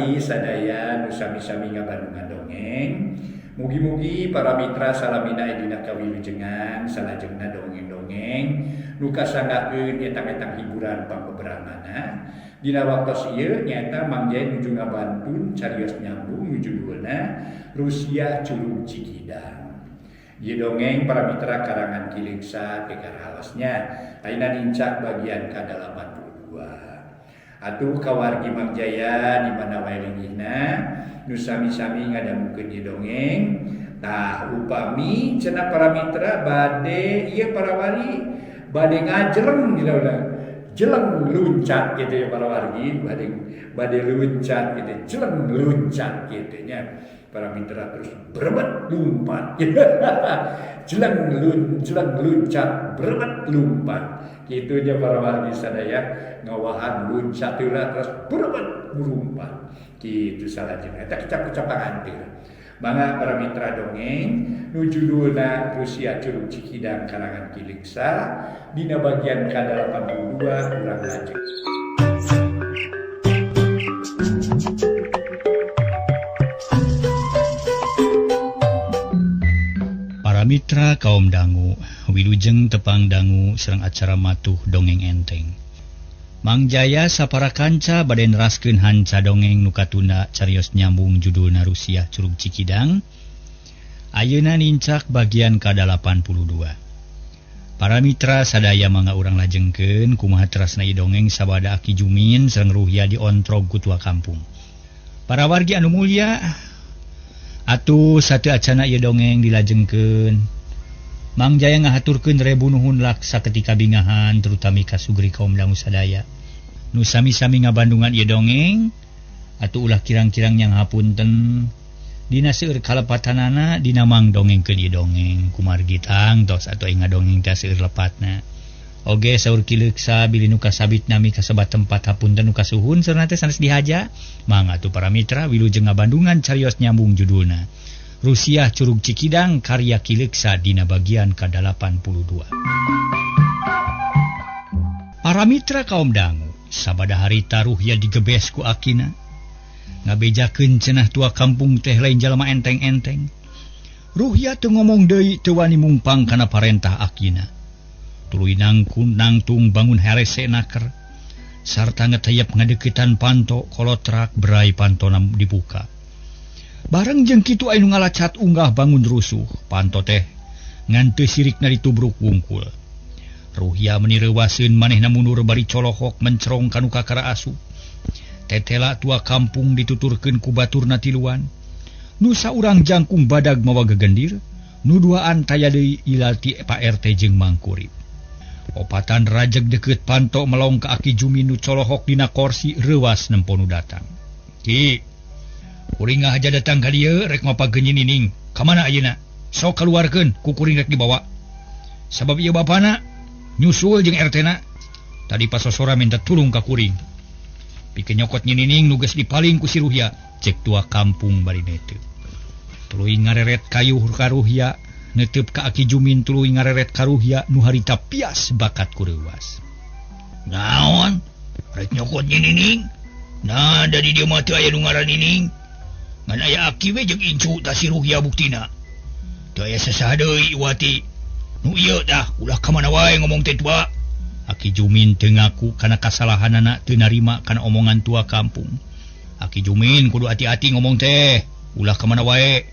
wargi sadaya nu sami-sami ngabandungan dongeng. Mugi-mugi para mitra salamina aya dina kawilujengan salajengna dongeng-dongeng nu kasanggakeun etang-etang hiburan pangbeberanana. Dina waktos ieu nyaeta Mang Jaya nuju ngabantun carios nyambung nu judulna Rusia Curug Cikidang. Ieu dongeng para mitra karangan Ki Leuksa gegar halosnya. Ayeuna nincak bagian ka-82. Atuh kawargi Mang Jaya di mana wae linggihna nu sami-sami ngadangukeun ieu dongeng. Tah upami cenah para mitra bade ieu para wali bade ngajeleng gitu udah. Jeleng luncat gitu ya para wargi, bade bade luncat gitu, jeleng luncat gitu nya. Para mitra terus berebet lumpat. Jeleng lun jeleng luncat berebet lumpat. Kitu nya para wargi sadaya ngawahan luncat heula terus berebet lumpat. Kitu salajengna eta kecap-kecap panganteur. Mangga para mitra dongeng nu judulna Rusia Curug Cikidang karangan Ki Leuksa dina bagian ka-82 urang lajeng. Para mitra kaum dangu, wilujeng tepang dangu sareng acara matuh dongeng enteng. Mang Jaya sapara kanca bade neraskeun hanca dongeng nu katunda carios nyambung judulna Rusia Curug Cikidang. Ayeuna nincak bagian ka-82. Para mitra sadaya mangga urang lajengkeun kumaha terasna ieu dongeng sabada Aki Jumin sareng Ruhya diontrog ku tua kampung. Para wargi anu mulya, atuh satu acana ieu dongeng dilajengkeun. Mang Jaya ngahaturkeun rebu nuhun laksa ketika bingahan terutami ka sugri kaum dangu sadaya. Nu sami-sami ngabandungan ieu dongeng atuh ulah kirang-kirang yang hapunten dina seueur kalepatanana dina mang dongengkeun ieu dongeng kumargi tangtos atuh ing ngadongeng teh seueur lepatna. Oge saur Ki Leuksa bilih nu kasabit nami kasebat tempat hapunten nu kasuhun saurna teh sanes dihaja. Mangga atuh para mitra wilujeng ngabandungan carios nyambung judulna Rusia Curug Cikidang karya Ki Leuksa dina bagian ka-82. Para mitra kaum dangu, sabada harita Ruhya digebes ku akina. Ngabejakeun cenah tua kampung teh lain jalma enteng-enteng. Ruhya teu ngomong deui teu wani mungpang kana parentah akina. Tuluy nangkun nangtung bangun herese naker. Sarta ngetayap ngadeukeutan panto kolotrak berai pantona dibuka. Bareng jeung kitu aya nu ngalacat unggah bangun rusuh, panto teh ngan teu sirikna ditubruk wungkul. Ruhya meuni reuwaseun manehna mundur bari colohok mencerong ka nu kakara asup. Tetela tua kampung dituturkeun ku baturna tiluan. Nu saurang jangkung badag mawa gegendir, nu duaan taya deui ilal ti Pak RT jeung Mangkurip. Opatan rajeg deukeut panto melong ka Aki Jumin nu colohok dina korsi reuwas nempo nu datang. Ki, kuring ngahaja datang ka dieu rek mapageun nining. Ka mana ayeuna? Sok kaluarkeun ku kuring rek dibawa. Sabab ieu bapana nyusul jeung RT-na. Tadi pasosora minta tulung ka kuring. Pikeun nyokot nyinining nu geus dipaling ku si Ruhya, cek tua kampung bari neteu. Tuluy ngareret kayuh ka Ruhya, netep ka Aki Jumin tuluy ngareret ka Ruhya nu harita pias bakat ku reuwas. Naon? Rek nyokot nyinining? Nah, dari dieu mah teu aya nu ngaran nining. Ngan aya aki we jeung incu tah si Ruhya buktina. Teu aya sasaha deui Wati. Nu ieu tah ulah ka mana wae ngomong teh tua. Aki Jumin teu ngaku kana kasalahanana teu narima kana omongan tua kampung. Aki Jumin kudu hati-hati ngomong teh, ulah ka mana wae.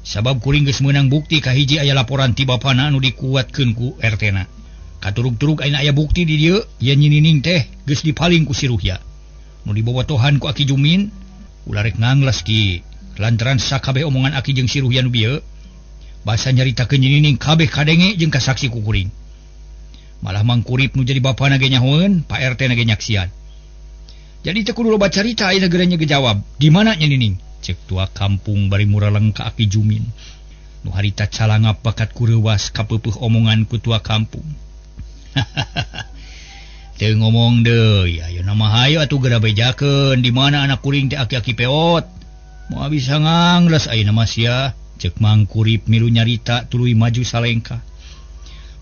Sabab kuring geus meunang bukti kahiji aya laporan ti bapana nu dikuatkeun ku RT-na. Katurug-turug ayeuna aya bukti di dieu yen nyinining teh geus dipaling ku si Ruhya. Nu dibobotohan ku Aki Jumin ulah rek ngangles ki lantaran sakabeh omongan Aki jeung si Ruhya nu bieu basa nyaritakeun nyinining kabeh kadenge jeung kasaksi ku kuring. Malah Mangkurip nu jadi bapana ge nyahoeun, Pak RT na ge nyaksian. Jadi teu kudu loba carita ayeuna geura nya ge jawab, di mana nyinining? Cek tua kampung bari muraleng ka Aki Jumin. Nu harita calangap bakat ku reuwas kapeupeuh omongan ku tua kampung. Teu ngomong deui, ayeuna mah hayu atuh geura bejakeun di mana anak kuring teh aki-aki peot. Moal bisa ngangles ayeuna mah sia. Cek Mangkurip milu nyarita tuluy maju salengkah.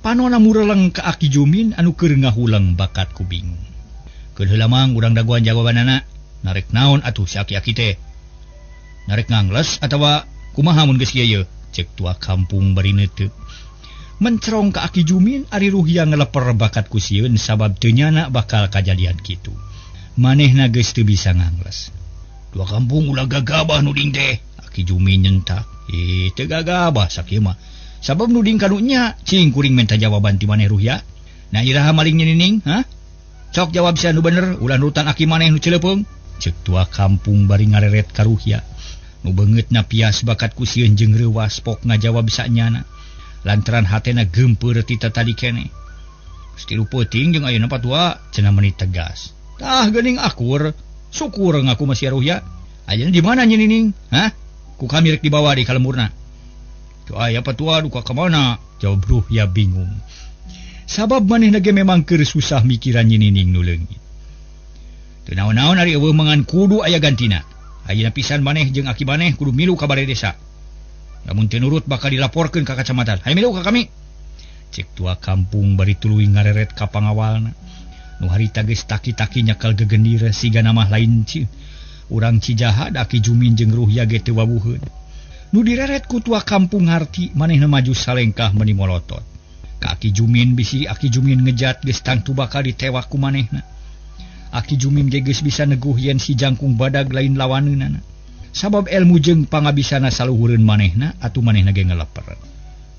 Panona mureleng ka Aki Jumin anu keur ngahuleng bakat ku bingung. Keun heula mang urang dagoan jawabanana. Narek naon atuh si aki-aki teh? Narek ngangles atawa kumaha mun geus kieu ye? Cek tua kampung bari neuteup. Mencerong ka Aki Jumin ari Ruhya ngeleper bakat ku sieun sabab teu nyana bakal kajadian kitu. Manehna geus teu bisa ngangles. Tua kampung ulah gagabah nuding teh. Aki Jumin nyentak. Ih, teu gagabah sakieu mah. Sabab nuding ka nu nya, cing kuring menta jawaban ti maneh Ruhya. Nah iraha maling nyinining, hah? Cok jawab sia nu bener, ulah nurutan aki maneh nu ceulepeung. Cek tua kampung bari ngareret ka Ruhya. Nu beungeutna pias bakat ku sieun jeung reuwas pok ngajawab sanyana. Lantaran hatena geumpeur ti tatadi keneh. Geus tilu peuting jeung ayeuna patua, cenah meuni tegas. Tah geuning akur, syukur ngaku mah sia Ruhya. Ayeuna di mana nyinining? Hah? Ku kami rek dibawa di ka lemburna. Teu aya patua duka ka mana? Jawab Ruhya bingung. Sabab manehna ge memang keur susah mikiran nyinining nu leungit. Teu naon-naon ari eueuh mangan kudu aya gantina. Ayeuna pisan maneh jeung aki maneh kudu milu ka balai desa. Lamun teu nurut bakal dilaporkeun ka kacamatan. Hayu milu ka kami. Cek tua kampung bari tuluy ngareret ka pangawalna. Nu harita geus taki-taki nyakal gegendir siga mah lain urang Cijaha da Aki Jumin jeung Ruhya ge teu wawuheun. Nu direret ku tua kampung harti manehna maju salengkah meuni molotot. Ka Aki Jumin bisi Aki Jumin ngejat geus tangtu bakal ditewak ku manehna. Aki Jumin ge geus bisa neguh yen si jangkung badag lain lawaneunana. Sabab ilmu jeung pangabisana saluhureun manehna atuh manehna ge ngeleper.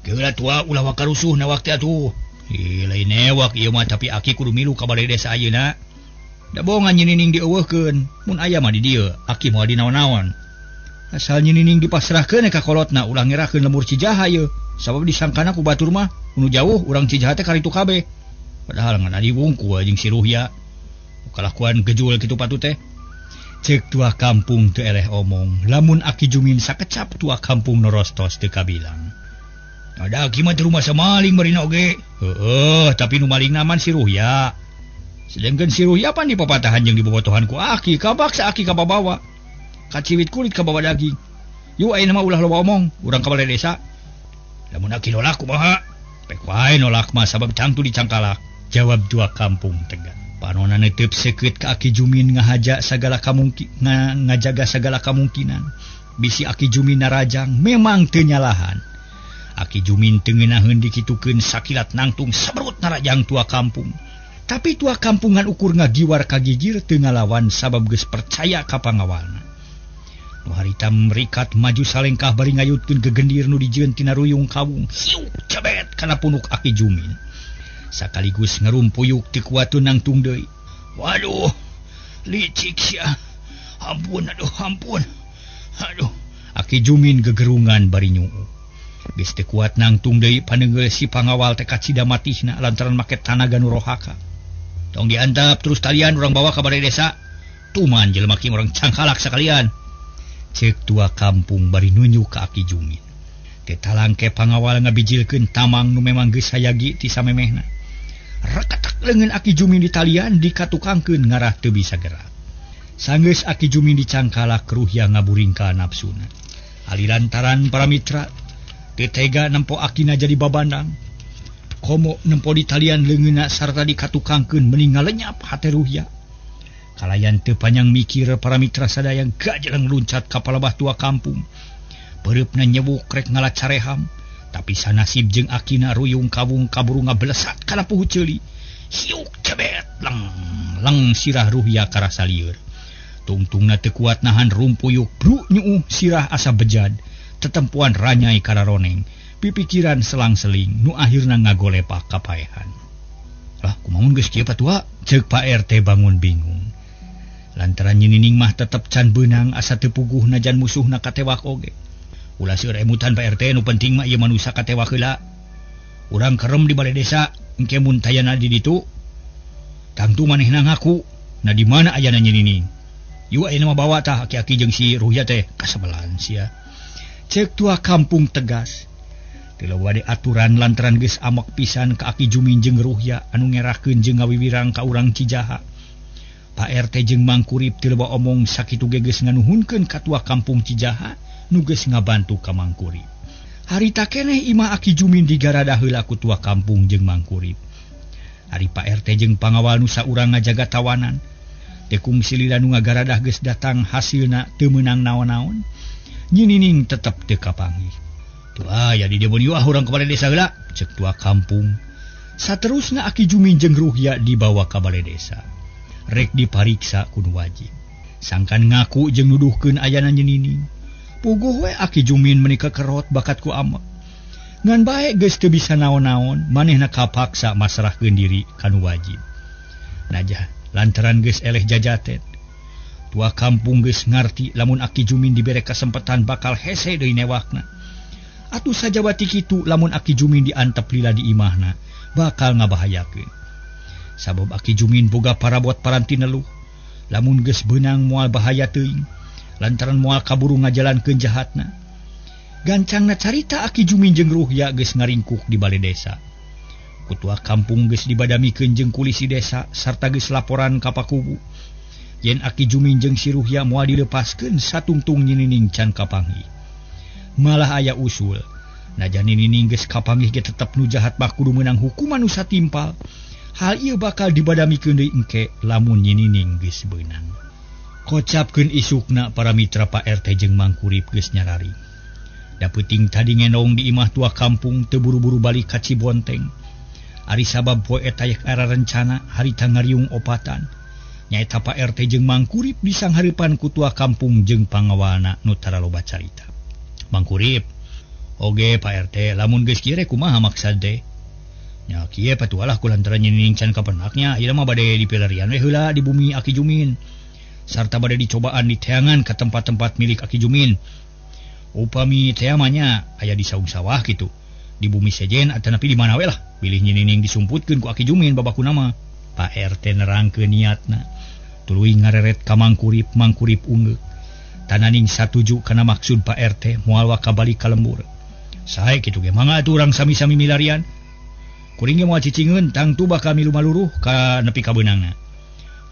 Geula tua ulah wakarusuh na waktu atuh. Ih, lain newak ieu mah tapi aki kudu milu ka balai desa ayeuna. Da bongan nyinining dieuweuhkeun, mun aya mah di dieu, aki moal dinaon-naon. Asal nyinining dipasrahkeun ka kolotna ulah ngerakeun lemur Cijaha ieu. Sabab disangkana ku batur mah nu jauh urang Cijaha teh karitu kabeh. Padahal ngan diwungku jeung si Ruhya. Kalakuan gejul kitu patut teh. Cek tua kampung teu eleh omong, lamun Aki Jumin sakecap tua kampung norostos teu kabilang. Ada aki mah teu rumah samaling barina oge. Heueuh, tapi nu maling naman si Ruhya. Sedengkeun si Ruhya pan dipapatahan jeung dibobotohan ku aki, kabaksa aki kababawa. Kaciwit kulit kabawa daging. Yu ayeuna mah ulah loba omong, urang ka balai desa. Lamun aki nolak kumaha? Pek wae nolak mah sabab cangtu dicangkalak. Jawab tua kampung tegas. Panona netep seukeut ka Aki Jumin ngahaja sagala ngajaga sagala kamungkinan. Bisi Aki Jumin narajang memang teu nyalahan. Aki Jumin teu ngeunaheun dikitukeun sakilat nangtung sabrut narajang tua kampung. Tapi tua kampungan ukur ngagiwar kagigir teu ngalawan sabab geus percaya ka pangawalna. Nu harita merikat maju salengkah bari ngayutkeun gegendir nu dijieun tina ruyung kawung. Hiuk cebet kana punuk Aki Jumin. Sakaligus ngarumpuyuk teu kuatun nangtung deui. Waduh, licik sia. Ampun, aduh, ampun. Aduh, Aki Jumin gegerungan bari nyuuh. Geus teu kuat nangtung deui paneunggeul si pangawal teh kacida matihna lantaran make tanaga nu rohaka. Tong diantap terus talian urang bawa ka balai desa. Tuman jelema ki urang cangkalak sakalian. Cek tua kampung bari nunjuk ka Aki Jumin. Teh talangke pangawal ngabijilkeun tamang nu memang geus hayagi ti samemehna. Reketak leungeun Aki Jumin di talian dikatukangkeun ngarah teu bisa gerak. Sanggeus Aki Jumin dicangkalak Ruhya ngaburingka nafsuna. Ali lantaran para mitra teu tega nempo akina jadi babandang. Komo nempo di talian leungeunna sarta dikatukangkeun meni ngalenyap hate Ruhya. Kalayan teu panjang mikir para mitra sadaya gajeleng luncat ka palebah tua kampung. Peureupna nyewuk rek ngalacareham. Tapi sanasib jeung akina ruyung kawung kaburu ngablesat kana puhu ceuli. Hiuk cebet leng leng sirah Ruhya karasa lieur. Tungtungna teu kuat nahan rumpuyuk bru nyuuh sirah asa bejad. Tetempuan ranyai kararoneng. Pipikiran selang-seling nu akhirna ngagolepak ka paehan. Lah kumaha geus kieu patua? Ceuk Pak RT bangun bingung. Lantaran nyinining mah tetep can beunang asa teu puguh najan musuhna katewak oge. Ulah seueur emutan Pak RT nu penting mah ieu manusa katewak heula. Urang kerem di balai desa engke mun tayana di ditu. Tangtu manehna ngaku na di mana ayana nyinining. Yu ayeuna mah bawa tah aki-aki jeung si Ruhya teh kasebelan sia. Cek tua kampung tegas. Teu loba aturan lantaran geus amok pisan ka Aki Jumin jeung Ruhya anu ngerakeun jeung ngawiwirang ka urang Cijaha. Pak RT jeung Mang Kurip teu loba omong sakitu ge geus nganuhunkeun ka tua kampung Cijaha nu geus ngabantu ka Mang Kurip. Harita keneh imah Aki Jumin digarada heula ku tua kampung jeung Mang Kurip. Ari Pak RT jeung pangawal nu saurang ngajaga tawanan. Teu kungsi lila nu ngagaradah geus datang hasilna teu meunang naon-naon. Nyi Nining tetep teu kapanggih. Tuh aya di dieu meuni ah urang ka balai desa heula, ceuk tua kampung. Saterusna Aki Jumin jeung Ruhya dibawa ka balai desa. Rek dipariksa ku nu wajib. Sangkan ngaku jeung nuduhkeun ayana Nyi Nining. Puguh we Aki Jumin meuni kekerot bakat ku amek. Ngan bae geus teu bisa naon-naon, manehna kapaksa masrahkeun diri ka nu wajib. Najah lantaran geus eleh jajaten. Tua kampung geus ngarti lamun Aki Jumin dibere kasempatan bakal hese deui newakna. Atuh sajawati kitu lamun Aki Jumin diantep lila di imahna, bakal ngabahayakeun. Sabab Aki Jumin boga parabot paranti neluh, lamun geus beunang moal bahaya teuing, lantaran moal kaburu ngajalankeun jahatna. Gancangna carita Aki Jumin jeung Ruhya geus ngaringkuk di balai desa. Kutua kampung geus dibadamikeun jeung kulisi desa sarta geus laporan ka pakubu. Yen Aki Jumin jeung si Ruhya moal dilepaskeun satungtung Nyi Nining can kapanggih. Malah aya usul, najan Nyi Nining geus kapanggih ge tetep nu jahat mah kudu meunang hukuman nu satimpal. Hal ieu bakal dibadamikeun deui engke lamun Nyi Nining geus beunang. Kocapkeun isukna para mitra Pak RT jeung Mang Kurip geus nyarari. Da peuting tadi ngendong di imah tua kampung teu buru-buru balik ka Cibonteng. Ari sabab poe eta yek era rencana harita ngariung opatan. Nyaeta Pak RT jeung Mang Kurip disanghareupan ku tua kampung jeung pangawalna nu taraloba carita. Mang Kurip, oge Pak RT, lamun geus kieu rek kumaha maksad teh? Nya kieu patualah ku lantaran Nyi Nining can kapenaknya, ieu mah bade dipilarian we heula di bumi Aki Jumin. Sarta bade dicobaan di teangan ka tempat-tempat milik Aki Jumin. Upami teh mah nya aya di saung sawah kitu. Di bumi sejen atanapi di mana we lah. Bilih Nyi Nining disumputkeun ku Aki Jumin babakuna mah. Pak RT nerangkeun niatna. Tuluy ngareret ka Mang Kurip, Mang Kurip ungeuk. Tananing satuju kana maksud Pak RT moal waka balik ka lembur. Sae kitu ge mangga atuh urang sami-sami milarian. Kuring ge moal cicingeun tangtu bakal milu maluruh ka nepi ka beunangna.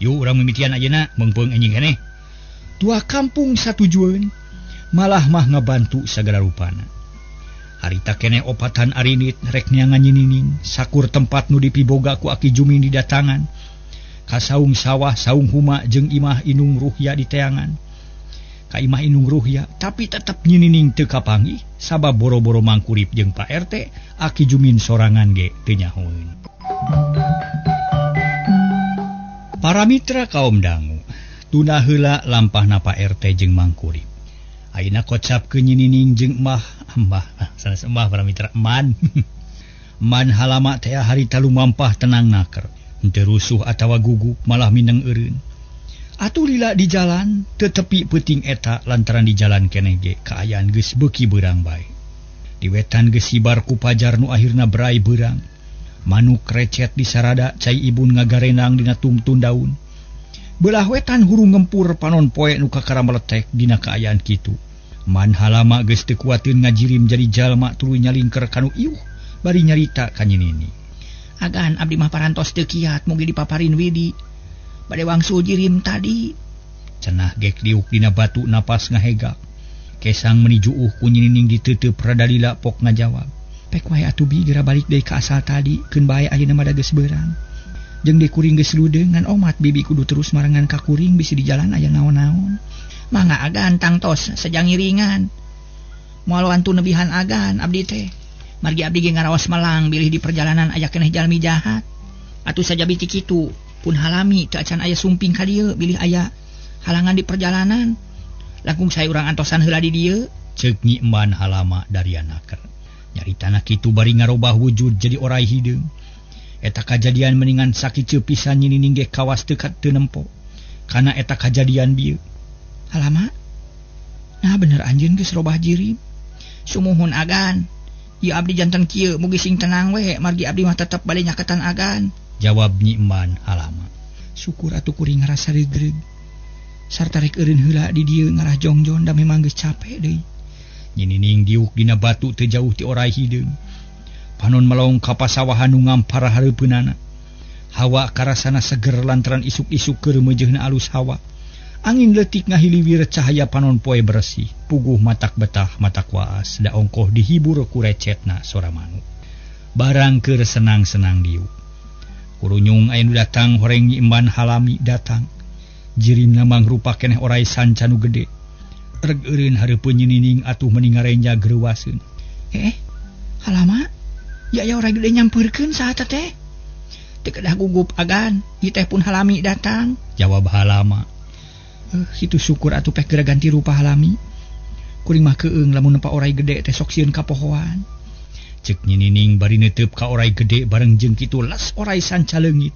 Yuk urang mimitian ayeuna meungpeung enjing keneh. Tua kampung satujueun malah mah ngabantu sagala rupana. Harita keneh opatan arinit rek neangan Nyi Nining sakur tempat nu dipiboga ku Aki Jumin didatangan. Ka saung sawah, saung huma jeung imah Inung Ruhya diteangan. Ka imah Inung Ruhya tapi tetep Nyi Nining teu kapanggih sabab boro-boro Mang Kurip jeung Pak RT Aki Jumin sorangan ge teu nyahoeun. Para mitra kaum dangu, tuna heula lampahna Pak RT jeung Mang Kurip. Ayeuna kocapkeun Nyi Nining jeung Mbah, Mbah, sanes Mbah para mitra, Man. Man halama teh harita lumampah tenang naker. Henteu rusuh atawa gugup malah mineng eureun. Atuh lila di jalan teu tepi peuting eta lantaran di jalan keneh ge kaayaan geus beuki beurang bae. Di wetan geus hibar ku pajar nu akhirna berai beurang. Manuk recet di sarada cai ibun ngagarenang dina tungtun daun. Belah wetan hurung ngempur panon poe nu kakara meletek dina kaayaan kitu. Man halama geus teu kuateun ngajirim jadi jalma tuluy nyalingker kanu iuh bari nyarita ka Nyi Nining. Agan abdi mah parantos teu kiat mugi dipaparin Widi. Bade wangsul jirim tadi. Cenah gek diuk dina batu napas ngahegak. Kesang meni juuh ku Nyi Nining diteuteup rada lila pok ngajawab. Pek wae atuh bi geura balik deui ka asal tadi keun bae ayeuna mah da geus beurang. Jeung deui kuring geus ludeung ngan omat bibi kudu terus marengan ka kuring bisi di jalan aya naon-naon. Mangga agan tangtos sejang ngiringan. Moal wantu nebihan agan abdi teh. Margi abdi ge ngaraos melang bilih di perjalanan aya keneh jalmi jahat. Atuh sajabi ti kitu pun halami teu acan aya sumping ka dieu bilih aya halangan di perjalanan. Langkung sae urang antosan heula di dieu. Ceuk Nyi Eman halama dari anaker. Nyaritana kitu bari ngarobah wujud jadi orai hideung. Eta kajadian meningan sakieu pisan Nyi Nining ge kawas teu teu nempo. Kana eta kajadian bieu. Halama? Nah bener anjeun geus robah jirim. Sumuhun agan. Ieu abdi janten kieu mugi sing tenang we margi abdi mah tetep bade nyaketan agan. Jawab Nyi Eman halama. Syukur atuh kuring ngarasa regreg. Sarta rek eureun heula di dieu ngarah jongjon da memang geus capek deui. Nyi Nining diuk dina batu teu jauh ti orai hideung. Panon melong ka pasawahan nu ngampar hareupeunana. Hawa karasana seger lantaran isuk-isuk keur meujeuhna alus hawa. Angin leutik ngahiliwir cahaya panon poe bersih. Puguh matak betah matak waas da ongkoh dihibur ku recetna sora manuk. Barang keur senang-senang diuk. Kurunyung aya nu datang horeng Nyi Eman halami datang. Jirimna mangrupa keneh orai sanca nu gede. Reg eureun hareupeun Nyi Nining atuh meni ngarenja greuwaseun. Halama ya ya orai gede nyampeurkeun saha teh? Teu kedah gugup agan, ieu teh pun Halami datang. Jawab Halama. Kitu syukur atuh pek geura ganti rupa Halami. Kuring mah keung lamun nempa orai gede teh sok sieun kapohoan. Cek Nyi Nining bari neuteup ka orai gede bareng jeung kitu las orai sanca leungit.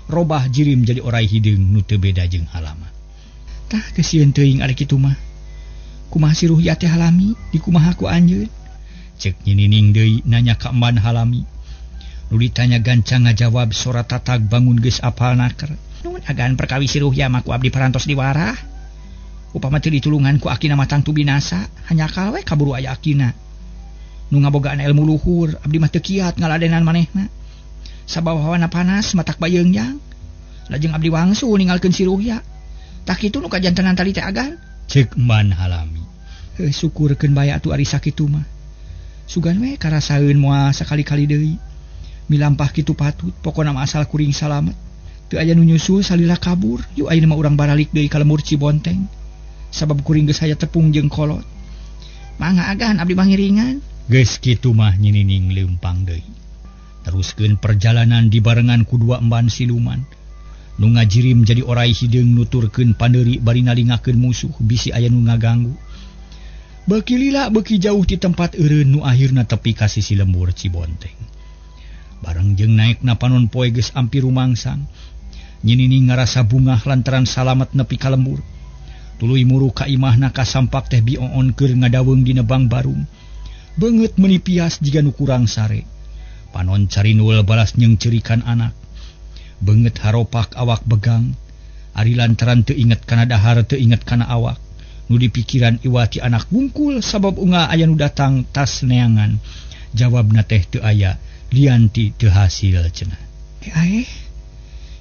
Robah jirim jadi orai hideung nu teu beda jeung Halama. Tah teu sieun teuing ari kitu mah. Kumaha si Ruhya teh Halami, dikumaha ku anjeun? Cek Nyi Nining deui nanya ka emban Halami. Nu ditanya gancang ngajawab sora tatag bangun geus apal naker. Nuhun agan perkawis si Ruhya mah ku abdi parantos diwarah. Upama teu ditulungan ku akina mah tangtu binasa, hanyakal we kaburu aya akina. Nu ngabogaan ilmu luhur, abdi mah teu kiat ngaladenan manehna. Sabab hawana panas matak bayeungyang. Lajeng abdi wangsul ninggalkeun si Ruhya. Tah kitu nu kajantenan tadi teh agan. Cek emban Halami. Syukurkeun bae atuh ari sakitu mah. Sugan we karasaeun moal sakali-kali deui. Milampah kitu patut, pokona mah asal kuring salamet. Teu aya nu nyusul salila kabur, yuk ayeuna mah urang baralik deui ka lembur Cibonteng. Sabab kuring geus aya tepung jeung kolot. Mangga agan abdi mah ngiringan. Geus kitu mah Nyi Nining leumpang deui. Teruskeun perjalanan dibarengan ku dua emban siluman. Nu ngajirim jadi orai hideung nuturkeun pandeuri bari nalingakeun musuh bisi aya nu ngaganggu. Beuki lila beuki jauh ti tempat eureun nu akhirna tepi ka sisi lembur Cibonteng. Bareng jeung naekna panon poe geus ampir rumangsang. Nyi Nining ngarasa bungah lantaran salamet nepi ka lembur. Tuluy muru ka imahna kasampak teh bioon keur ngadaweung dina bangbarung. Beungeut meuni pias jiga nu kurang sare. Panon carinul balas nyeungceurikan anak. Beungeut haropak awak begang. Ari lantaran teu inget kana dahar teu inget kana awak. Nu dipikiran iwati anak wungkul sabab unggal aya nu datang tas neangan. Jawabna teh teu aya, lianti teu hasil cenah.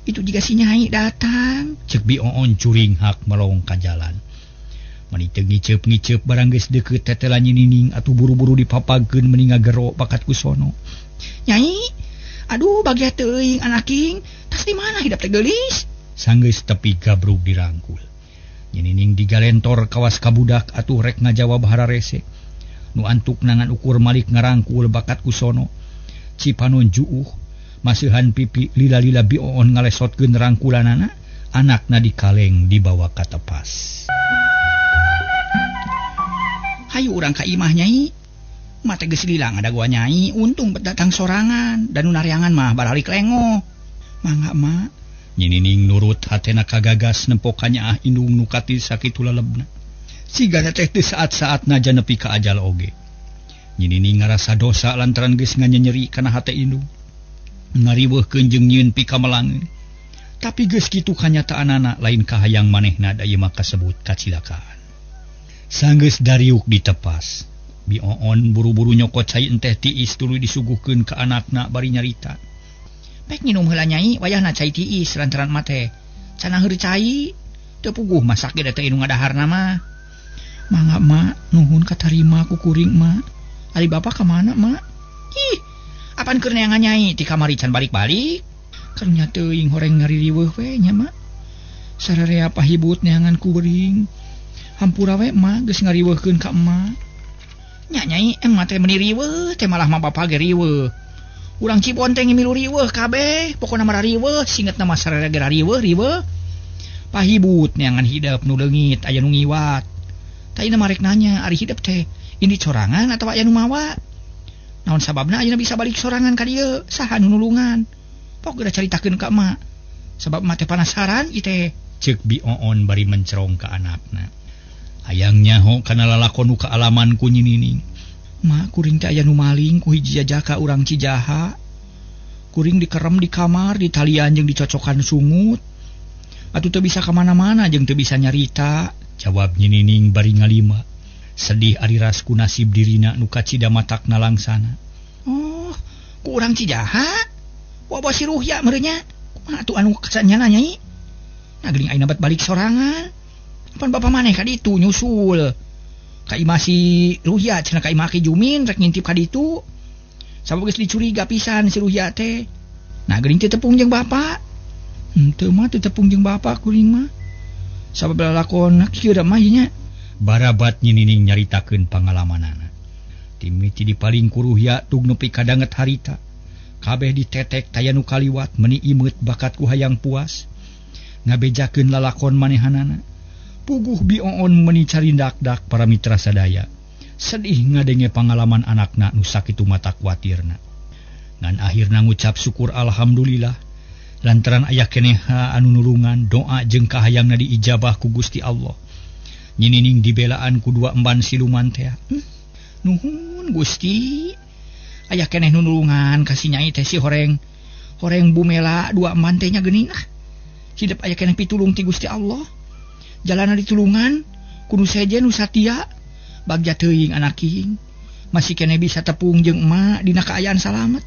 Itu juga si Nyai datang. Cek bioon curing hak melong ka jalan. Mani teu ngiceup-ngiceup barang geus deukeut tetela Nyi Nining atuh buru-buru dipapagkeun meni ngagero bakat ku sono. Nyai, aduh bagia teuing anaking, tas di mana hidap teh geulis? Sanggeus tepi gabrug dirangkul. Nyi Nining digalentor kawas ka budak atuh rek ngajawab hararese. Nu antuk nangan ukur malik ngarangkul bakat ku sono. Cipanon juuh masihan pipi lila-lila bioon ngalesotkeun rangkulanana, anakna dikaleng dibawa ka tepas. Hayu urang ka imah Nyai. Mate geus lila ngadagoan Nyai, untung bet datang sorangan dan nu nareangan mah baralik lengoh. Mangga mak. Nyi Nining nurut hatena kagagas nempo kanyaah indung nu katis sakitu lelebna. Sigana teh teu saat-saatna nepi ka ajal oge. Nyi Nining ngarasa dosa lantaran geus nganyenyeri kana hate indung. Ngariweuhkeun jeung nyieun pikamelangeun. Tapi geus kitu kanyataanana lain kahayang manehna da ieu mah kasebut kacilakaan. Sanggeus dariuk ditepas. Bioon buru-buru nyokot cai enteh tiis tuluy disuguhkeun ka anakna bari nyarita. Pek nginum heula Nyai, wayahna cai tiis lantaran mah teh cenah heur cai. Teu puguh masak ge da teh nu ngadaharna mah. Mangga mak, nuhun katarima ku kuring mak. Ari bapa ka mana mak? Ih, apan keur neangan Nyai ti kamari can balik-balik. Karunya teuing horeng ngaririweuh we nya mak. Sararea pahibut neangan kuring. Hampura we mak geus ngariweuhkeun ka emak. Nya Nyai, emak teh meuni riweuh teh malah mah bapa ge riweuh. Urang Cibonteng milu riweuh kabeh, pokona mah riweuh, singetna mah sararea ge riweuh riweuh. Pahibut neangan hidep nu leungit aya nu ngiwat. Taina marek nanya, ari hidep teh ini sorangan atawa aya nu mawa? Naon sababna ayeuna bisa balik sorangan ka dieu? Saha nu nulungan? Pok geura caritakeun ka emak. Sabab emak teh panasaran ieu teh. Ceuk bioon bari mencerong ka anakna. Hayang nyaho kana lalakon nu kaalaman ku Nyi Nining. Mak kuring teh aya nu maling ku hiji jajaka urang Cijaha. Kuring dikerem di kamar, ditalian jeung dicocokan sungut. Atuh teu bisa ka mana-mana jeung teu bisa nyarita. Jawab Nyi Nining bari ngalima. Sedih ari ras ku nasib dirina nu kacida matakna langsana. Oh, ku urang Cijaha? Wawa si Ruhya meureunnya. Kumaha atuh anu kasanyana Nyai? Nah geuning ayeuna bat balik sorangan. Pan bapa maneh ka ditu nyusul. Ka imah si Ruhya cenah ka imah Ki Jumin rek ngintip ka ditu. Sabab geus dicuriga pisan si Ruhya teh. Nah geuning teu tepung jeung bapa. Henteu mah teu tepung jeung bapa kuring mah. Sabab lalakon kieu da mah nya. Barabat Nyi Nining nyaritakeun pangalamanana. Timiti dipaling ku Ruhya tug nepi ka danget harita. Kabeh ditetek taya nu kaliwat meuni imeut bakat ku hayang puas. Ngabejakeun lalakon manehanana. Puguh Bi Oon meuni carindak-dak para mitra sadaya. Sedih ngadenge pangalaman anakna nu sakitu mata kuatirna. Ngan akhirna ngucap syukur alhamdulillah lantaran aya keneha anu nulungan doa jeung kahayangna diijabah ku Gusti Allah. Nyi Nining dibelaan ku dua emban siluman teh. Nuhun Gusti. Aya keneh nu nulungan ka si Nyai teh si horeng. Horeng Bumela dua emban teh nya geuning ah. Hidup aya keneh pitulung ti Gusti Allah. Jalana ditulungan kudu sejen nu satia. Bagja teuing anaking. Masih keneh bisa tepung jeung emak dina kaayaan salamet.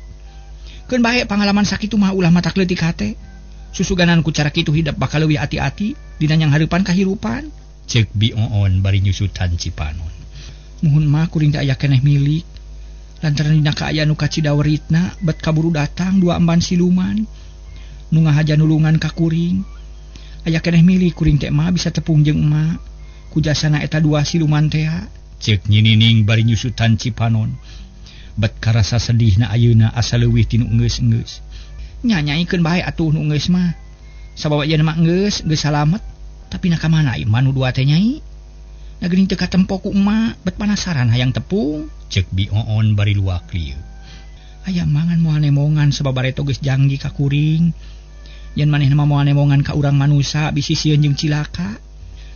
Keun bae pangalaman sakitu mah ulah matak leutik hate. Susuganan ku cara kitu hidup bakal leuwih ati-ati dina nyang hareupan kahirupan. Cek Bi Oon bari nyusutan cipanon. Muhun mah kuring teh aya keneh milik. Lantaran dina kaayaan nu kacidaweritna bet kaburu datang dua emban siluman. Nu ngahaja nulungan ka kuring. Aya keneh milik kuring teh mah bisa tepung jeung emak. Ku jasana eta dua siluman teh. Cek Nyi Nining bari nyusutan cipanon. Bet karasa sedihna ayeuna asa leuwih ti nu enggeus-enggeus. Nyanyaikeun bae atuh nu enggeus mah. Sabab ayeuna mah enggeus, geus salamet. Tapi na ka mana ieu manu dua teh Nyai? Na geuning teu katempo ku emak, bet panasaran hayang tepung. Cek Bi Oon bari luak lieu. Aya mangan moal nemongan sabab bareto geus janggi ka kuring. Yen manehna mah moal nemongan ka urang manusa bisi sieun jeung cilaka.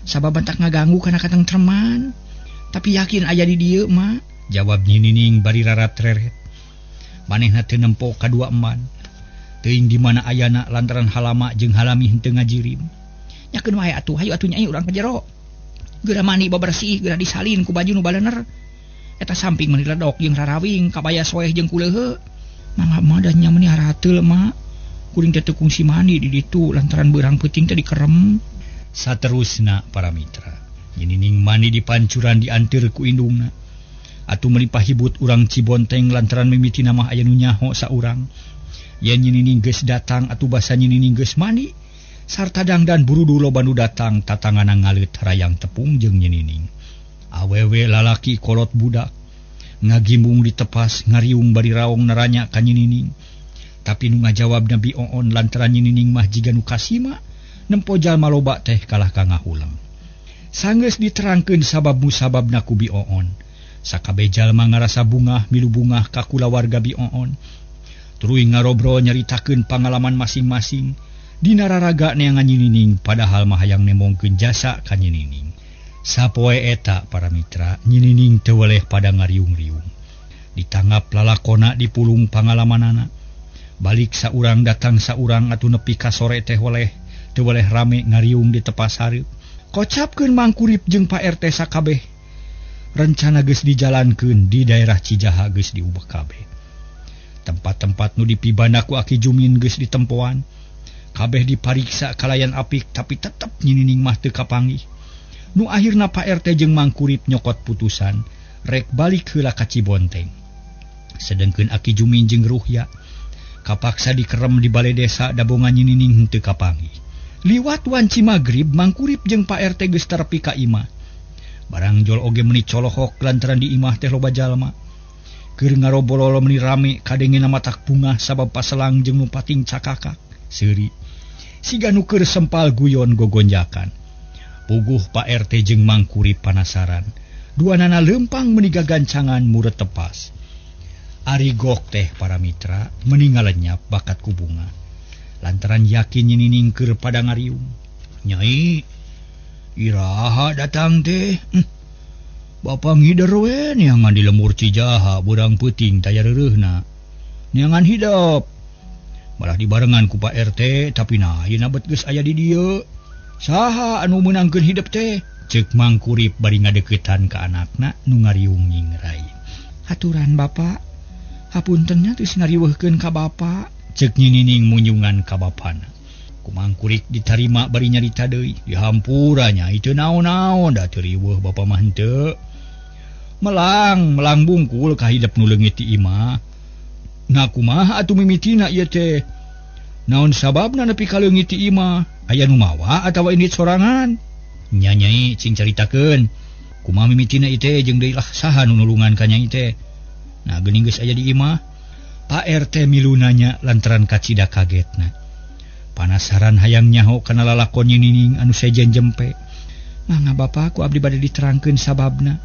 Sabab bentak ngaganggu kana katengtreman. Tapi yakin aya di dieu mah. Jawab Nyi Nining bari rarat reret. Manehna teu nempo kadua eman. Teuing di mana ayana lantaran halama jeung halami henteu ngajirim. Nyakeun wae atuh, hayu atuh Nyai urang ka jero. Geura mandi babersih, geura disalin ku baju nu balener. Eta samping meuni ledok jeung rarawing, kabaya soeh jeung kuleuheu. Mangga mah da nya meuni harateul mah. Kuring teh teu kungsi mandi di ditu lantaran beurang peuting teh dikerem. Saterusna para mitra. Nyi Nining mandi di pancuran dianteur ku indungna. Atuh meuni pahibut urang Cibonteng lantaran mimitina mah aya nu nyaho saurang. Yen Nyi Nining geus datang atuh basa Nyi Nining geus mandi. Sarta dangdan burudu loba nu datang tatangana ngaleut rayang tepung jeung Nyi Nining. Awewe lalaki kolot budak ngagimbung ditepas ngariung bari raong naranya ka Nyi Nining. Tapi nu ngajawab Bi Oon lantaran Nyi Nining mah jiga nu kasima nempo jalma loba teh kalah ka ngahulang. Sanggeus diterangkeun sabab musababna ku Bi Oon. Sakabeh jalma ngarasa bungah milu bungah ka kulawarga Bi Oon. Tuluy ngarobrol nyaritakeun pangalaman masing-masing. Dina raraga neangan Nyi Nining padahal mah hayang nemongkeun jasa ka Nyi Nining. Sapoe eta para mitra Nyi Nining teu weleh pada ngariung-riung. Ditanggap lalakona dipulung pangalamanana. Balik saurang datang saurang atuh nepi ka sore teh weleh teu weleh rame ngariung di tepas hareup. Kocapkeun Mangkurip jeung Pak RT sakabeh. Rencana geus dijalankeun di daerah Cijaha geus diubah kabeh. Tempat-tempat nu dipibana ku Aki Jumin geus ditempoan. Kabeh dipariksa kalayan apik tapi tetep Nyi Nining mah teu kapanggih. Nu akhirna Pak RT jeung Mangkurip nyokot putusan rek balik heula ka Cibonteng. Sedengkeun Aki Jumin jeung Ruhya kapaksa dikerem di balai desa dabongan Nyi Nining henteu kapanggih. Liwat wanci magrib Mangkurip jeung Pak RT geus terepi ka imah. Barang jol oge meuni colohok lantaran di imah teh loba jalma. Keur ngarobololo meuni rame kadengena matak bungah sabab paselang jeung nu pating cakakak. Seuri siga nu keur sempal guyon gogonjakan. Puguh Pak RT jeung Mangkurip panasaran. Duanana leumpang meuni gagancangan muret tepas. Ari gok teh para mitra meuni ngalenyap bakat ku bunga. Lantaran yakin Nyi Nining keur pada ngariung. Nyai, iraha datang teh? Bapa ngider we neangan di lemur Cijaha beurang peuting taya reureuhna. Neangan hidep. Malah dibarengan ku Pak RT tapi nah ayeuna bet geus aya di dieu. Saha anu meunangkeun hidep teh? Ceuk Mangkurip bari ngadeuketan ka anakna nu ngariung nyingrai. Aturan Bapak, hapunten nya geus ngariweuhkeun ka Bapak. Ceuk Nyi Nining munyungan ka bapana. Ku Mangkurip ditarima bari nyarita deui. Dihampura nya teu naon-naon da teu riweuh bapa mah henteu. Melang, melang bungkul ka hidep nu leungit ti imah. Nah kumaha atuh mimitina ieu teh? Naon sababna nepi ka leungit ti imah? Aya nu mawa atawa indit sorangan? Nya Nyai cing caritakeun. Kumaha mimitina ieu teh jeung deui lah saha nu nulungan ka Nyai teh. Nah geuning geus aya di imah. Pak RT milu nanya lantaran kacida kagetna. Panasaran hayang nyaho kana lalakon Nyi Nining anu sejen jempe. Mangga Bapak ku abdi bade diterangkeun sababna.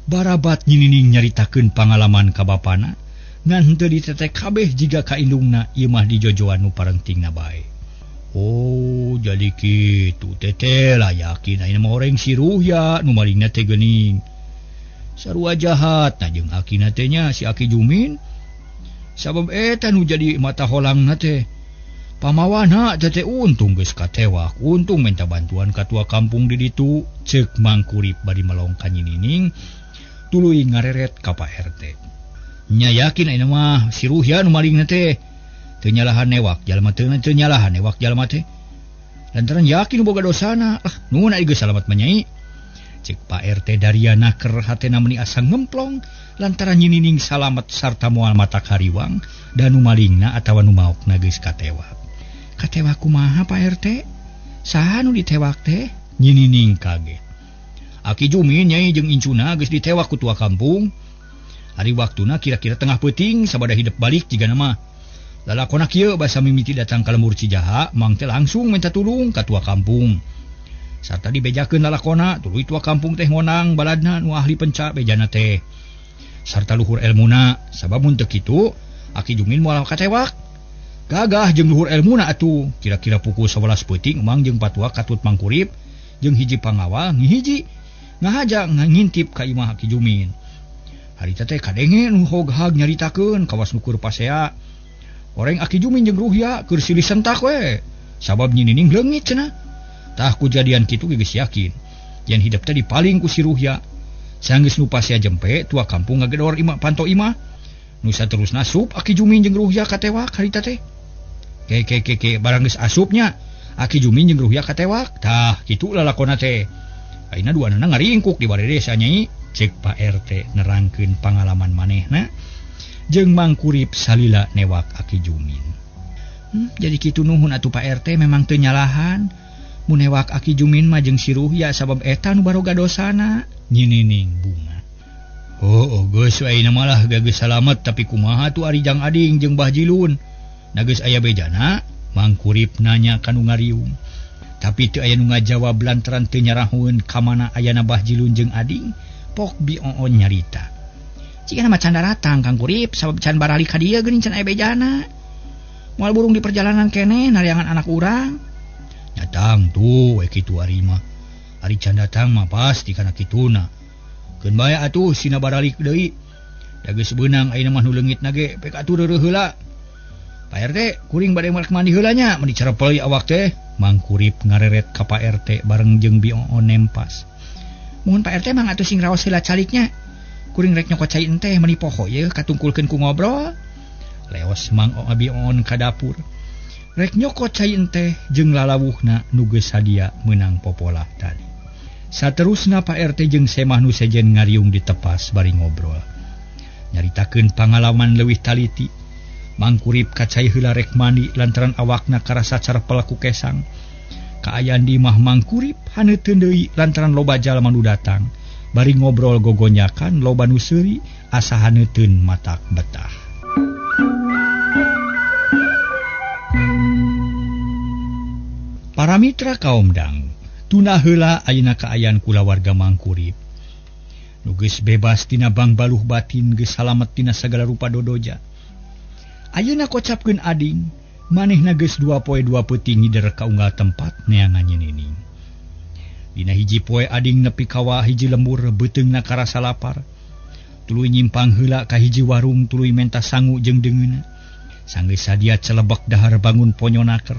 Barabat Nyi Nining nyaritakeun pangalaman ka bapana ngan henteu ditetek kabeh jiga ka indungna ieu mah dijojoan nu parengtingna bae. Oh jadi kitu teteh lah yakin ayeuna mah horeng si Ruhya nu malingna teh geuning. Sarua jahat na jeung akina teh nya si Aki Jumin. Sabab eta nu jadi mata holangna teh. Pamawana teh untung geus katewak, untung minta bantuan ka tua kampung di ditu, ceuk Mang Kurip bari melong ka Nyi Nining tuluy ngareret ka Pak RT. Nya yakin ayeuna mah si Ruhya nu malingna teh teu nyalahan newak jalma teh, teu nyalahan newak jalma teh. Lantaran yakin boga dosana, ah nuhun ai geus salamat mah Nyai. Cek Pak RT Dariana ker hatena meuni asa ngemplong lantaran Nyi Nining salamet sarta moal matak hariwang dan nu malingna atawa nu maokna geus katewak. Katewak kumaha Pak RT? Saha nu ditewak teh? Nyi Nining kaget. Aki Jumin Nyai jeung incuna geus ditewak ku tua kampung. Ari waktuna kira-kira tengah peuting sabada hidep balik jigana mah. Lalakona kieu basa mimiti datang ka lembur Cijaha, mang teh langsung minta tulung ka tua kampung. Sarta dibejakeun lalakona, tuluy tua kampung teh ngonang baladna nu ahli penca bejana teh. Sarta luhur elmuna, sabab mun teu kitu Aki Jumin moal katewak. Gagah jeung luhur elmuna atuh. Kira-kira pukul 11 peuting mang jeung patua katut Mangkurip jeung hiji pangawal ngihiji ngahaja ngintip ka imah Aki Jumin. Harita teh kadenge nu hoghag nyaritakeun kawas nu keur pasea. Oreng Aki Jumin jeung Ruhya keur silih sentak we. Sabab Nyi Nining leungit cenah. Tah kujadian kitu geus yakin yen hidep teh dipaling ku si Ruhya. Sanggeus nu pasea jempe tua kampung ngagedor imah panto imah. Nu saterusna sup Aki Jumin jeung Ruhya katewak harita teh. Ke ke ke ke barang geus asupnya Aki Jumin jeung Ruhya katewak. Tah kitu lalakona teh. Ayeuna duanana ngaringkuk di bale desa Nyai. Cek Pak RT nerangkeun pangalaman manehna jeung Mang Kurip salila newak Aki Jumin. Jadi kitu nuhun atuh Pak RT memang teu nyalahan. Mun newak Aki Jumin mah jeung si Ruhya sabab eta nu baroga dosana. Nyi Nining bunga. Oh, geus ayeuna malah geus salamet tapi kumaha tuh ari Jang Ading jeung Bah Jilun. Na geus aya bejana, Mang Kurip nanya ka nu ngariung. Tapi teu aya nu ngajawab lantaran teu nyarahueun ka mana ayana Bah Jilun jeung Ading, pok Bi Oon nyarita. Cigana mah can daratang Kang Kurip sabab can baralik ka dieu geuning can aya bejana. Moal burung di perjalanan keneh nariangan anak urang. Datang tuh we kitu ari mah. Ari can datang mah pasti kana kituna. Keun bae atuh sina baralik deui. Da geus beunang ayeuna mah nu leungitna ge pek atuh reureuh heula. Pak RT kuring bade mandi heula nya meni carepel awak teh. Mang Kurip ngareret ka Pak RT bareng jeung Bi Oon nempas. Mohon Pak RT mang atuh sing raos heula caliknya. Kuring rek nyokot cai enteh meni poho ye katungkulkeun ku ngobrol. Leos Mang Bi Oon ka dapur. Rek nyokot cai enteh jeung lalawuhna nu geus sadia meunang popolah tadi. Saterusna Pak RT jeung Semah nu sejen ngariung ditepas bari ngobrol. Nyaritakeun pangalaman leuwih taliti. Mang Kurip kacai heula rek mandi lantaran awakna karasa carepel ku kesang. Kaayaan di imah Mang Kurip haneuteun deui lantaran loba jalma nu datang. Bari ngobrol gogonyakan loba nu seuri asa haneuteun matak betah. Para mitra kaum dang, tuna heula ayeuna kaayaan kulawarga Mang Kurip. Nu geus bebas tina bangbaluh batin geus salamet tina sagala rupa dodoja. Ayeuna kocapkeun ading, manehna geus 2 poe 2 peuting ngider ka unggal tempat neangan Nyi Nining. Dina hiji poe ading nepi ka hiji lembur beuteungna karasa lapar. Tuluy nyimpang heula ka hiji warung tuluy menta sangu jeung deungeunna. Sanggeus sadia celebek dahar bangun ponyonaker.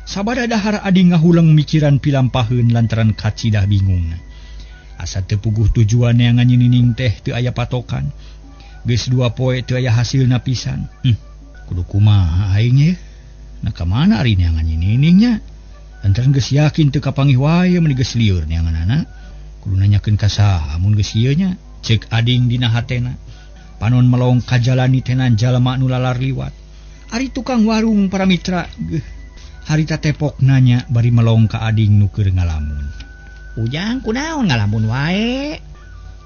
Sabada dahar ading ngahuleng mikiran pilampaheun lantaran kacidah bingungna. Asa teu puguh tujuan neangan Nyi Nining teh teu aya patokan. Geus 2 poe teu aya hasilna pisan. Kudu kumaha aing ye? Nah ka mana ari neangan Nyi Nining nya? Lantaran geus yakin teu kapanggih wae meuni geus lieur neanganana. Kudu nanyakeun ka saha mun geus ieu nya? Ceuk ading dina hatena. Panon melong ka jalani tenan jalma nu lalar liwat. Ari tukang warung para mitra geuh harita tepok nanya bari melong ka ading nu keur ngalamun. Ujang kunaon ngalamun wae.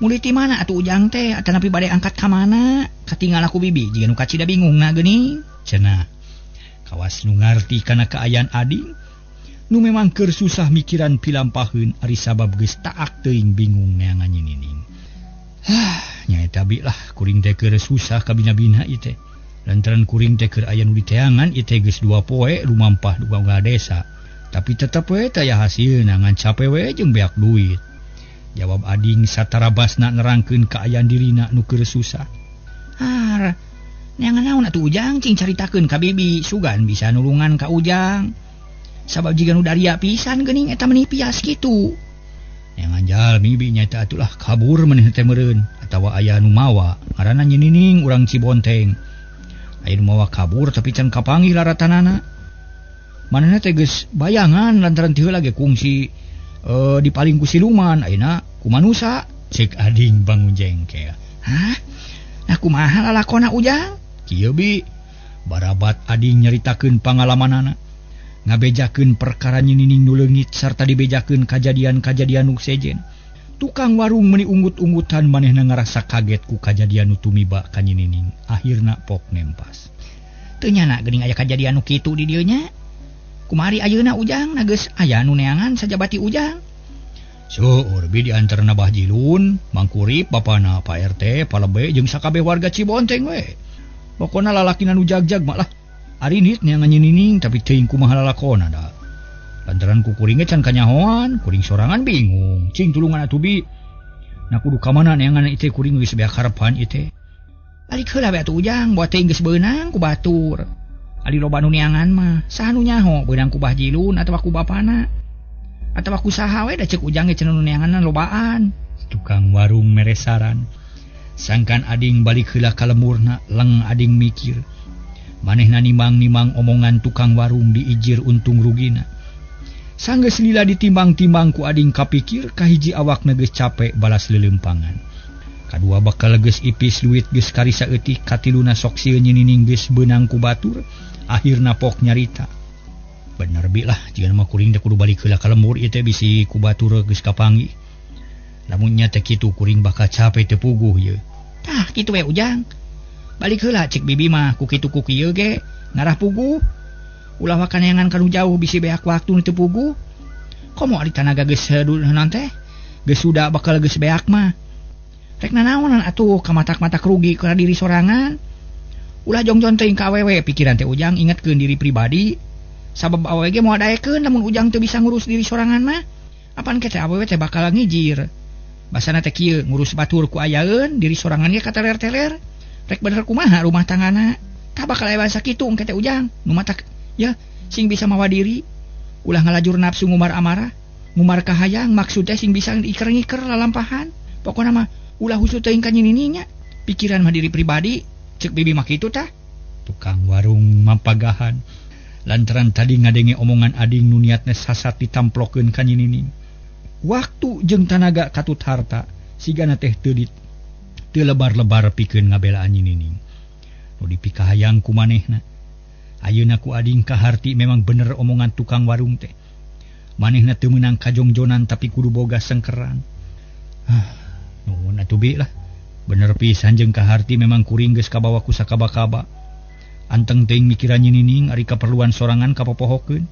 Mulai ti mana atuh Ujang teh atanapi bade angkat ka mana? Katingal aku bibi jiga nu kacida bingungna geuning. Cenah. Kawas nu ngarti kana kaayaan ading nu memang keur susah mikiran pilampaheun ari sabab geus taak teuing bingung neangan Nyi Nining. Hah, nyaeta bi lah kuring teh keur susah kabina-bina ieu teh. Lantaran kuring teh keur aya nu diteangan ieu teh geus 2 poe lumampah duga desa. Tapi tetep we taya hasilna ngan cape we jeung beak duit. Jawab ading satarabasna nerangkeun kaayaan dirina nu keur susah. Har, neangan naon atuh Ujang cing caritakeun ka bibi sugan bisa nulungan ka Ujang. Sabab jiga nu daria pisan geuning eta meni pias kitu. Neangan jalmi bi nyaeta atuh lah kabur maneh teh meureun atawa aya nu mawa ngaranna Nyi Nining urang Cibonteng. Aya nu mawa kabur tapi can kapanggih laratanana. Manehna teh geus bayangan lantaran ti heula ge kungsi dipaling ku siluman ayeuna ku manusa cek ading bangun jengkel. Hah? Nah kumaha lalakona Ujang? Kieu bi barabat ading nyaritakeun pangalamanana ngabejakeun perkara Nyi Nining nu leungit sarta dibejakeun kajadian-kajadian nu sejen. Tukang warung meuni unggut-unggutan manehna ngarasa kaget ku kajadian nu tumiba ka Nyi Nining. Akhirna pok nempas. Teu nyana geuning aya kajadian nu kitu di dieu nya. Kumari ayeuna Ujang na geus aya nu neangan sajabati Ujang. Seueur bi di antarana Bah Jilun, Mang Kurip, bapana Pak RT, Palebe jeung sakabeh warga Cibonteng we. Pokona lalakina nu jagjag mah lah. Arinit neangan Nyi Nining tapi teuing kumaha lalakona da. Lantaran ku kuring ge can kanyahoan, kuring sorangan bingung. Cing tulungan atuh bi. Na kudu ka mana neangan ieu teh kuring geus beak harepan ieu teh. Balik heula we atuh Ujang, buat teh geus beunang ku batur. Ari loba nu neangan mah, saha nu nyaho beunang ku Bah Jilun atawa ku bapana. Atawa ku saha we da ceuk Ujang ge cenah nu neanganna lobaan. Tukang warung mere saran. Sangkan ading balik heula ka lemurna, leng ading mikir. Manehna nimang-nimang omongan tukang warung diijir untung rugina. Sanggeus lila ditimbang-timbang ku ading kapikir kahiji awakna geus capek balas leuleumpangan. Kadua bakal geus ipis duit geus karisa eutik, katiluna sok sieun Nyi Nining geus beunang ku batur. Akhirna pok nyarita. Bener bi lah jiga mah kuring teh kudu balik heula ka lembur ieu teh bisi ku batur geus kapanggih. Lamun nya teh kitu kuring bakal capek teu puguh ieu. Tah kitu we Ujang. Balik heula cek bibi mah ku kitu ku kieu ge ngarah puguh. Ulah waka neangan ka nu jauh bisi beak waktu nu teu puguh. Komo ari tanaga geus naon teh? Geus sudah bakal geus beak mah. Rek nanaonan atuh ka matak-matak rugi kana diri sorangan. Ulah jongjon teuing ka awewe pikiran teh Ujang ingetkeun diri pribadi. Sabab awewe ge moal daekeun lamun Ujang teu bisa ngurus diri sorangan mah. Apan ke teh awewe teh bakal ngijir. Basana teh kieu ngurus batur ku ayaeun diri sorangan ge kateler-teler. Rek bener kumaha rumah tanggana. Tah bakal aya basa kitu engke teh Ujang. Nu matak ya sing bisa mawa diri. Ulah ngalajur nafsu ngumar amarah, ngumar kahayang maksud teh sing bisa diiker-ngiker lalampahan. Pokona mah ulah husut teuing ka Nyi Nining nya. Pikiran mah diri pribadi. Cek bibi mah kitu tah. Tukang warung mampagahan lantaran tadi ngadenge omongan ading nu niatna sasat ditamplokeun ka Nyi Nining. Waktu jeung tanaga katut harta sigana teh teu lebar-lebar pikeun ngabelaan Nyi Nining. Nu dipikahayang ku manehna. Ayeuna ku ading kaharti memang bener omongan tukang warung teh. Manehna teu meunang kajongjonan tapi kudu boga sengkeran. Nuhun atuh bi lah. Bener pisan jeung kaharti memang kuring geus kabawa ku sakaba-kaba. Anteng teuing mikiran Nyi Nining ari kaperluan sorangan kapopohokeun.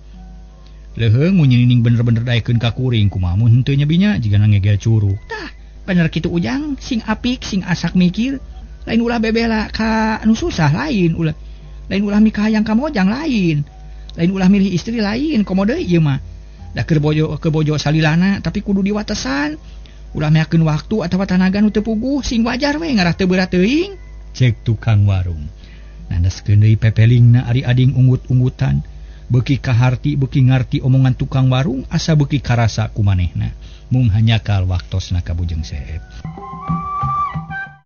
Leuheung mun Nyi Nining bener-bener daekeun ka kuring kumaha mun henteu nya binya jigana ngegel curug. Tah, bener kitu Ujang, sing apik sing asak mikir. Lain ulah bebela ka anu susah lain, ulah lain ulah mikahayang ka mojang lain. Lain ulah milih istri lain, komo deui ieu mah. Da keur bojo ke bojo salilana tapi kudu diwatesan. Ulah meakeun waktu atawa tanaga nu teu puguh sing wajar we ngarah teu berat teuing. Cek tukang warung. Nandaskeun deui pepelingna ari ading unggut-unggutan. Beuki kaharti beuki ngarti omongan tukang warung asa beuki karasa ku manehna. Mung hanyakal waktosna ka Bujeng Seep.